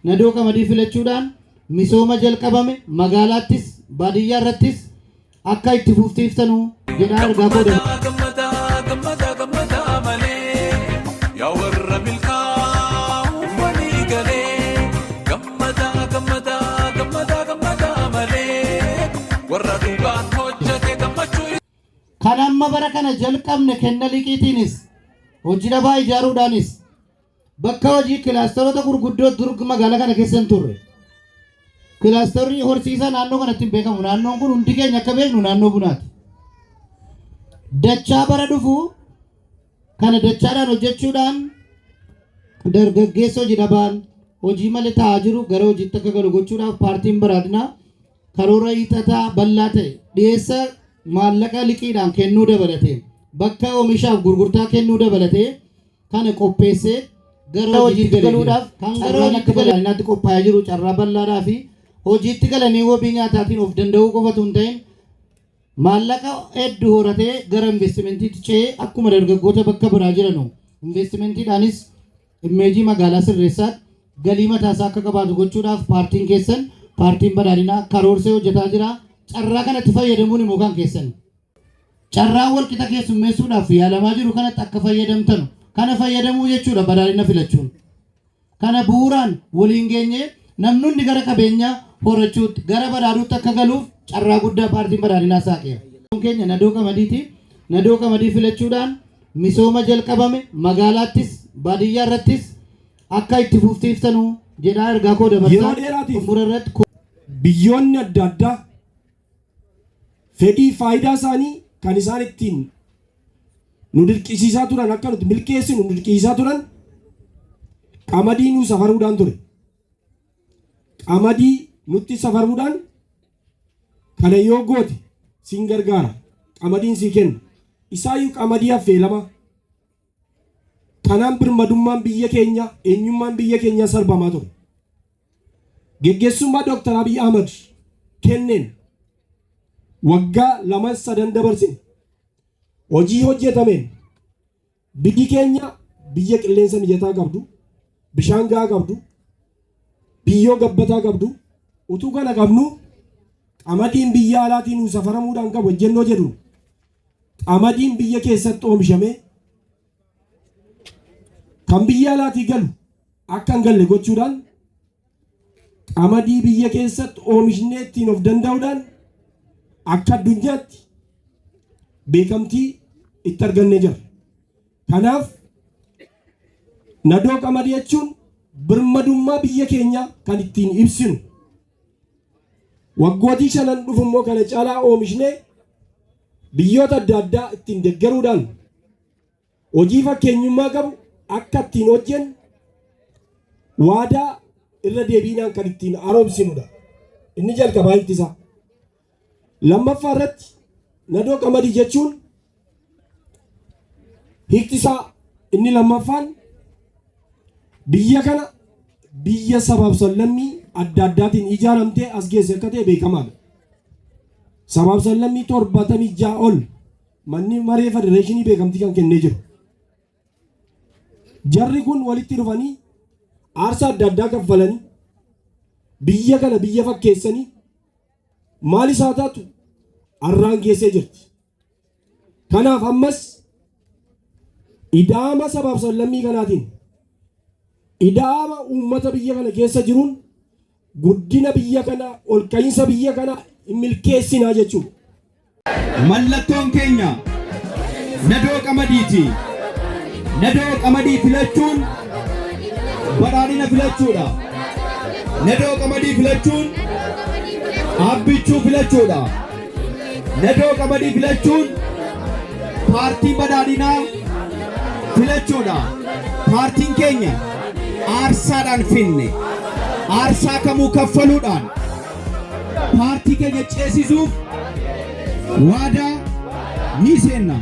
Nadoo Qamadii filachuudhaan misooma jalqabame magaalaattis baadiyyaa irrattis akka itti fuftiiftanu jedhaa ergaa koo dabarsa. Gammadaa gammadaa gammadaa malee yaa warra milkaa'u walii galee gammadaa gammadaa gammadaa gammadaa malee warra dhugaan hojjete gammachuu. Kan amma bara kana jalqabne kenna liqiitiinis hojii dhabaa ijaaruudhaanis bakka hojii kilaasteroota gurguddoo dur magaalaa kana keessa hin turre. Kilaasterri horsiisaa naannoo kanatti hin beekamu. Naannoon kun hundi keenya akka beeknu naannoo bunaati. Dachaa bara dhufu kana dachaadhaan hojjechuudhaan dargaggeessa hojii dhabaan hojii malee taa'aa jiru gara hojiitti akka galu gochuudhaaf paartiin badhaadhinaa karoora hiixataa bal'aa ta'e dhiyeessa maallaqa liqiidhaan kennuu dabalatee bakka oomishaaf gurgurtaa kennuu dabalatee kana qopheessee gara hojiitti galuudhaaf kan gara hojiitti badhaadhinaatti qophaa'ee jiru carraa bal'aadhaa fi hojiitti galanii wabii nyaataatiin of danda'uu qofatu hin ta'in maallaqa hedduu horatee gara investimentiitti ce'ee akkuma dargaggoota bakka biraa jiranu investimentiidhaanis immeejii magaalaa sirreessaatti galii mataasaa akka qabaatu gochuudhaaf paartiin keessan paartiin badhaadhinaa karoorsee hojjetaa jira. Carraa kanatti fayyadamuun immoo kan keessan. Carraa walqixa keessummeessuudhaaf yaalamaa jiru kanatti akka fayyadamtanu kana fayyadamuu jechuudha badhaadhina filachuun. Kana bu'uuraan waliin geenyee namni hundi gara qabeenyaa horachuutti gara badhaadhuutti akka galuuf carraa guddaa paartiin badhaadhinaa saaqeera. Keenya Nadoo Qamadiiti. Nadoo Qamadii filachuudhaan misooma jalqabame magaalaattis baadiyyaa irrattis akka itti fuftiiftanu jedhaa ergaa koo dabarsaa. Yeroo dheeraatiif Xumura irratti biyyoonni adda addaa fedhii faayidaa isaanii kan isaan ittiin nu dirqisiisaa turan akka nuti milkeessinu nu dirqisiisaa turan qamadii nu safaruudhaan ture. Qamadii nutti safaruudhaan kana yoo goote siin gargaara. Qamadiin sii kenna. Isaayyuu qamadii affeelama. Kanaan birmadummaan biyya keenya eenyummaan biyya keenya sarbamaa ture. Geggeessummaa Dr. Abiy Ahmad kenneen waggaa laman sadan dabarsine hojii hojjetameen biyyi keenya biyya qilleensa mijataa qabdu, bishaan gahaa qabdu, biyyoo gabbataa qabdu utuu kana qabnu qamadiin biyya alaatiin nu safaramuudhaan qabu ejjennoo jedhuun qamadiin biyya keessatti oomishamee kan biyya alaatii galu akka hin galle gochuudhaan qamadii biyya keessatti oomishnee ittiin of danda'uudhaan akka addunyaatti beekamtii itti argannee jirra. Kanaaf nadoo qamadii jechuun birmadummaa biyya keenyaa kan ittiin ibsinu. Waggootii shanan dhufu immoo kana caalaa oomishnee biyyoota adda addaa ittiin deeggaruudhaan hojii fakkeenyummaa qabu akka ittiin hojjennu waadaa irra deebiinaan kan ittiin haaromsinudha. Inni jalqabaa ittisa. Lammaffaa irratti nadoo qamadii jechuun hiikti isaa inni lammaffaan biyya kana biyya sabaaf sablammii adda addaatiin ijaaramtee as geesse akka ta'e beekamaadha. Sabaaf sablammii 76 ol manni maree federeeshinii beekamtii kan kennee jiru. Jarri kun walitti dhufanii aarsaa adda addaa kaffalanii biyya kana biyya fakkeessanii maal isaa taatu har'aan geessee jirti. Kanaaf ammas ida'ama sabaaf sablammii kanaatiin ida'ama uummata biyya kana keessa jiruun guddina biyya kana ol ka'iinsa biyya kana milkeessinaa jechuudha. Mallattoon keenya nadoo qamadiiti. Nadoo qamadii filachuun badhaadhina filachuudha. Nadoo qamadii filachuun abbichuu filachuudha. Nadoo qamadii filachuun paartii badhaadhinaa filachuudha. Paartiin keenya aarsaadhaan finne aarsaa kamuu kaffaluudhaan paartii keenya ceesisuuf waadaa ni seenna.